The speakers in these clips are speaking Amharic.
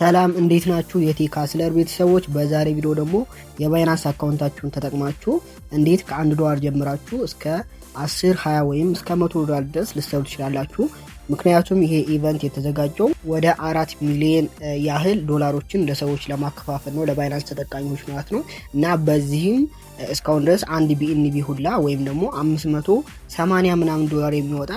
ሰላም፣ እንዴት ናችሁ? የ Tech Hustler ቤተሰቦች፣ በዛሬ ቪዲዮ ደግሞ የ Binance account ኣችሁን ተጠቅማችሁ እንዴት ከ1 ዶላር ጀምራችሁ እስከ 10፣ 20 ወይም እስከ 100 ዶላር ድረስ ልትሰሩ ትችላላችሁ። ምክንያቱም ይሄ event የተዘጋጀው ወደ 4 ሚሊዮን ያህል ዶላሮችን ለሰዎች ለማከፋፈል ነው፣ ለ Binance ተጠቃሚዎች ማለት ነው። እና በዚህም እስካሁን ድረስ አንድ BNB ሁላ ወይም ደግሞ 580 ምናምን ዶላር የሚወጣ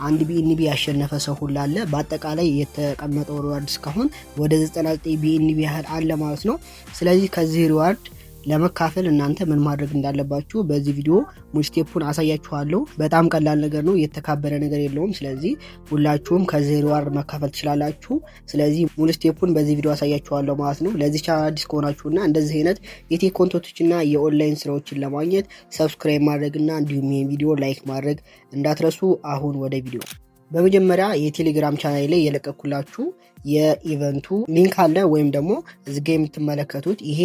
አንድ BNB ያሸነፈ ሰው ሁላ አለ። በአጠቃላይ የተቀመጠው reward እስካሁን ወደ 99 BNB ያህል አለ ማለት ነው። ስለዚህ ከዚህ reward ለመካፈል እናንተ ምን ማድረግ እንዳለባችሁ በዚህ ቪዲዮ ሙሉ step ኡን አሳያችኋለሁ። በጣም ቀላል ነገር ነው፣ የተካበደ ነገር የለውም። ስለዚህ ሁላችሁም ከዚህ reward መካፈል ትችላላችሁ። ስለዚህ ሙሉ step ኡን በዚህ ቪዲዮ አሳያችኋለሁ ማለት ነው። ለዚህ ቻናል አዲስ ከሆናችሁና እንደዚህ አይነት የ tech content ኦችና የኦንላይን ስራዎችን ለማግኘት subscribe ማድረግና እንዲሁም ይህን ቪዲዮ like ማድረግ እንዳትረሱ። አሁን ወደ ቪዲዮ። በመጀመሪያ የቴሌግራም ቻናል ላይ የለቀኩላችሁ የ event ኡ link አለ፣ ወይም ደግሞ እዚጋ የምትመለከቱት ይሄ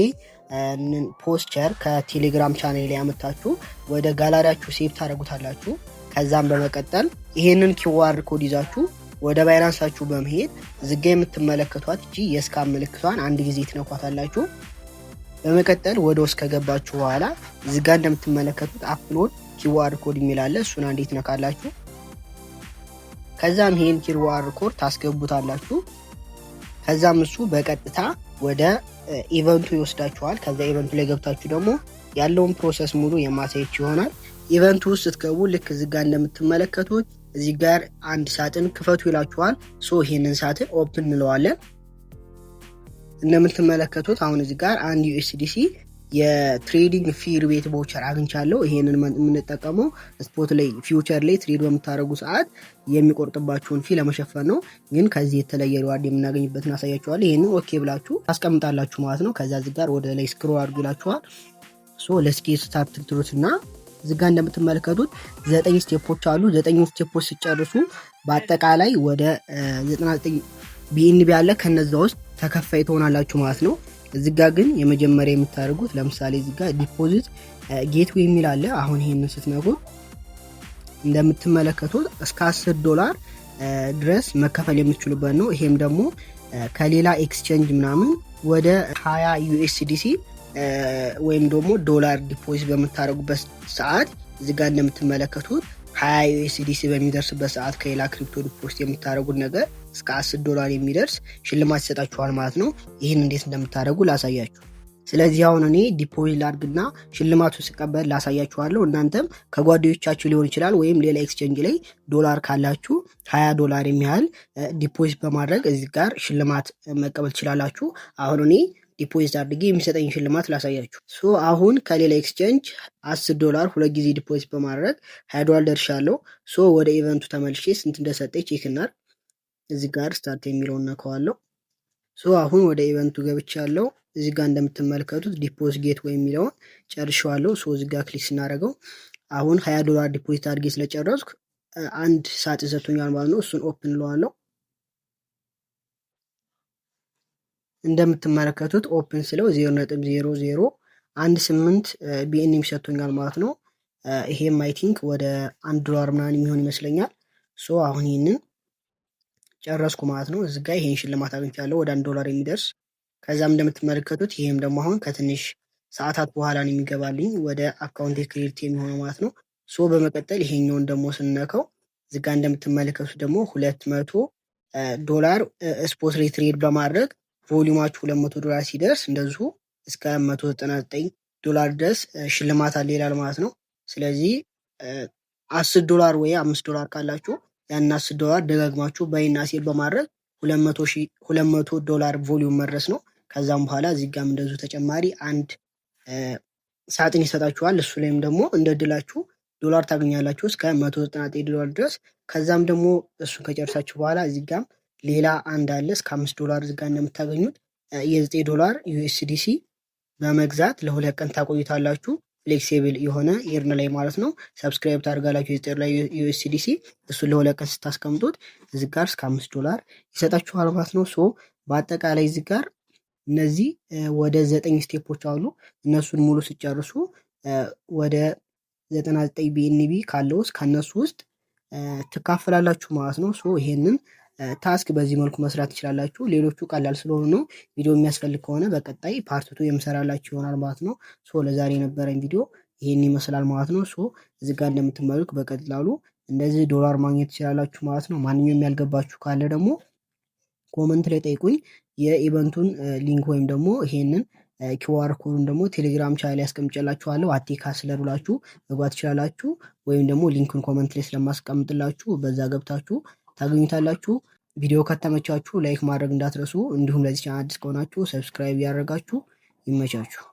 ፖስቸር ከቴሌግራም ቻናል ላይ ያመጣችሁ ወደ gallery ያችሁ save ታደርጉታላችሁ። ከዛም በመቀጠል ይሄንን QR code ይዛችሁ ወደ Binance ኣችሁ በመሄድ እዚጋ የምትመለከቷት እቺ የ scan ምልክቷን አንድ ጊዜ ትነኳታላችሁ። በመቀጠል ወደ ውስጥ ከገባችሁ በኋላ እዚጋ እንደምትመለከቱት upload QR code የሚል አለ። እሱን አንዴ ትነካላችሁ። ከዛም ይሄን QR code ታስገቡታላችሁ። ከዛም እሱ በቀጥታ ወደ event ኡ ይወስዳችኋል። ከዛ event ኡ ላይ ገብታችሁ ደግሞ ያለውን process ሙሉ የማሳያችሁ ይሆናል። Event ኡ ውስጥ ስትገቡ ልክ እዚህ ጋር እንደምትመለከቱት እዚህ ጋር አንድ ሳጥን ክፈቱ ይላችኋል። So ይሄንን ሳጥን open እንለዋለን። እንደምትመለከቱት አሁን እዚህ ጋር አንድ USDC የ trading fee rebate voucher አግኝቻለሁ። ይሄንን የምንጠቀመው spot ላይ፣ future ላይ trade በምታደርጉ ሰዓት የሚቆርጥባችሁን fee ለመሸፈን ነው። ግን ከዚህ የተለየ reward የምናገኝበትን አሳያችኋለሁ። ይሄንን okay ብላችሁ ታስቀምጣላችሁ ማለት ነው። ከዛ እዚህ ጋር ወደ ላይ scroll አድርጉ ይላችኋል። So let's get started ትሉትና እዚህ ጋር እንደምትመለከቱት ዘጠኝ step ኦች አሉ። ዘጠኙ step ኦች ሲጨርሱ በአጠቃላይ ወደ 99 BNB አለ። ከነዛ ውስጥ ተከፋይ ትሆናላችሁ ማለት ነው። እዚህ ጋር ግን የመጀመሪያ የምታደርጉት ለምሳሌ እዚህ ጋር deposit gateway የሚል አለ። አሁን ይሄንን ስትነኩት እንደምትመለከቱት እስከ 10 ዶላር ድረስ መከፈል የምትችሉበት ነው። ይሄም ደግሞ ከሌላ exchange ምናምን ወደ 20 USDC ወይም ደግሞ ዶላር deposit በምታደርጉበት ሰዓት፣ እዚህ ጋር እንደምትመለከቱት 20 USDC በሚደርስበት ሰዓት ከሌላ crypto deposit የምታደርጉት ነገር እስከ 10 ዶላር የሚደርስ ሽልማት ይሰጣችኋል ማለት ነው። ይህን እንዴት እንደምታደርጉ ላሳያችሁ። ስለዚህ አሁን እኔ deposit ላድርግና ሽልማቱ ስቀበል ላሳያችኋለሁ። እናንተም ከጓደኞቻችሁ ሊሆን ይችላል ወይም ሌላ exchange ላይ ዶላር ካላችሁ 20 ዶላር የሚያህል deposit በማድረግ እዚህ ጋር ሽልማት መቀበል ትችላላችሁ። አሁን እኔ deposit አድርጌ የሚሰጠኝ ሽልማት ላሳያችሁ። So አሁን ከሌላ exchange 10 ዶላር ሁለት ጊዜ deposit በማድረግ 20 ዶላር ደርሻለሁ። So ወደ event ኡ ተመልሼ ስንት እንደሰጠኝ check እናድርግ። እዚህ ጋር start የሚለውን ነከዋለሁ። So አሁን ወደ event ኡ ገብቻለሁ። እዚህ ጋር እንደምትመለከቱት deposit gateway የሚለውን ጨርሼዋለሁ። So እዚህ ጋር click ስናደርገው አሁን 20 ዶላር deposit አድርጌ ስለጨረስኩ አንድ ሳጥን ሰጥቶኛል ማለት ነው። እሱን open እለዋለሁ። እንደምትመለከቱት open ስለው 0.0018 BNB ሰጥቶኛል ማለት ነው። ይሄም I think ወደ 1 ዶላር ምናምን የሚሆን ይመስለኛል። So አሁን ይህንን ጨረስኩ ማለት ነው። እዚህ ጋር ይሄን ሽልማት አግኝቻለሁ ወደ 1 ዶላር የሚደርስ። ከዛም እንደምትመለከቱት ይሄም ደግሞ አሁን ከትንሽ ሰዓታት በኋላ ነው የሚገባልኝ ወደ account credit የሚሆነው ማለት ነው። So በመቀጠል ይሄኛውን ደግሞ ስንነካው እዚህ ጋር እንደምትመለከቱት ደግሞ 200 ዶላር spot ላይ trade በማድረግ volume ኣችሁ 200 ዶላር ሲደርስ እንደዚሁ እስከ 199 ዶላር ድረስ ሽልማት አለ ይላል ማለት ነው። ስለዚህ 10 ዶላር ወይ 5 ዶላር ካላችሁ ያን 10 ዶላር ደጋግማችሁ buy ና sell በማድረግ 200 ዶላር volume መድረስ ነው። ከዛም በኋላ እዚህ ጋም እንደዚሁ ተጨማሪ አንድ ሳጥን ይሰጣችኋል። እሱ ላይም ደግሞ እንደ እድላችሁ ዶላር ታገኛላችሁ እስከ 199 ዶላር ድረስ። ከዛም ደግሞ እሱን ከጨርሳችሁ በኋላ እዚህ ጋም ሌላ አንድ አለ፣ እስከ 5 ዶላር እዚህ ጋር እንደምታገኙት የ9 ዶላር USDC በመግዛት ለ2 ቀን ታቆዩታላችሁ። Flexible የሆነ earn ላይ ማለት ነው። Subscribe ታደርጋላችሁ የ9 ዶላር USDC፣ እሱን ለ2 ቀን ስታስቀምጡት እዚህ ጋር እስከ 5 ዶላር ይሰጣችኋል ማለት ነው። So በአጠቃላይ እዚህ ጋር እነዚህ ወደ ዘጠኝ step ኦች አሉ። እነሱን ሙሉ ሲጨርሱ ወደ 99 BNB ካለው ውስጥ ከእነሱ ውስጥ ትካፈላላችሁ ማለት ነው። So ይሄንን task በዚህ መልኩ መስራት ትችላላችሁ። ሌሎቹ ቀላል ስለሆኑ ነው። ቪዲዮ የሚያስፈልግ ከሆነ በቀጣይ part 2 የምሰራላችሁ ይሆናል ማለት ነው። So ለዛሬ የነበረኝ ቪዲዮ ይሄን ይመስላል ማለት ነው። So እዚህ ጋር እንደምትመለከቱት በቀላሉ እንደዚህ ዶላር ማግኘት ትችላላችሁ ማለት ነው። ማንኛውም ያልገባችሁ ካለ ደግሞ comment ላይ ጠይቁኝ። የ event ኡን link ወይም ደግሞ ይሄንን QR code ኡን ደግሞ ቴሌግራም ቻናል ያስቀምጨላችኋለሁ። አቴካ ስለብላችሁ መግባት ትችላላችሁ። ወይም ደግሞ link ኡን comment ላይ ስለማስቀምጥላችሁ በዛ ገብታችሁ ታገኙታላችሁ። ቪዲዮ ከተመቻችሁ like ማድረግ እንዳትረሱ። እንዲሁም ለዚህ ቻናል አዲስ ከሆናችሁ subscribe ያደረጋችሁ። ይመቻችሁ።